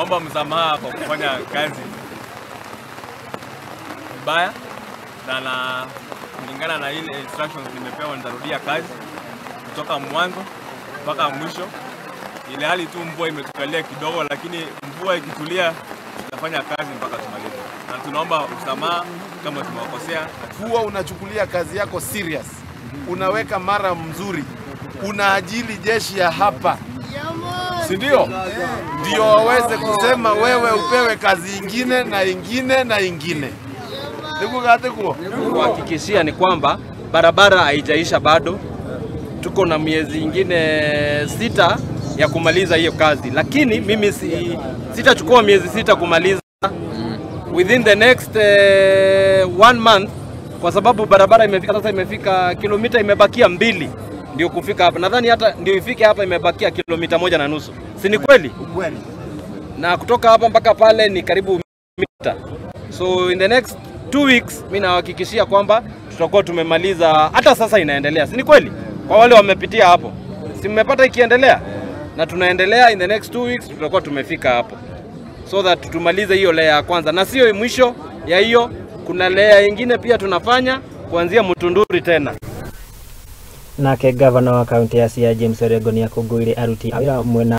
Naomba msamaha kwa kufanya kazi vibaya, na kulingana na ile instructions nimepewa nitarudia kazi kutoka mwanzo mpaka mwisho. Ile hali tu mvua imetukalia kidogo, lakini mvua ikitulia tutafanya kazi mpaka tumalize. Na tunaomba msamaha kama tumewakosea. Huwa unachukulia kazi yako serious, unaweka mara mzuri, unaajili jeshi ya hapa, si ndio? Ndio waweze kusema wewe upewe kazi ingine na ingine na ingine. Kuhakikishia ni kwamba barabara haijaisha bado, tuko na miezi ingine 6 ya kumaliza hiyo kazi, lakini mimi sitachukua miezi 6 kumaliza. Within the next 1 month, kwa sababu barabara imefika sasa, imefika kilomita imebakia 2 ndio kufika hapa. Nadhani hata ndio ifike hapa imebakia kilomita 1.5. Si ni kweli? Kweli. Na kutoka hapa mpaka pale ni karibu mita. So in the next 2 weeks mimi nahakikishia kwamba tutakuwa tumemaliza. Hata sasa inaendelea, si ni kweli? Kwa wale wamepitia hapo, si mmepata ikiendelea? Na tunaendelea, in the next 2 weeks tutakuwa tumefika hapo, so that tumalize hiyo layer ya kwanza. Na sio mwisho ya hiyo, kuna layer nyingine pia tunafanya kuanzia Mutunduri tena. Nake gavana wa kaunti ya Siaya James Orengo nĩakũngũĩire aruti a wĩra mwena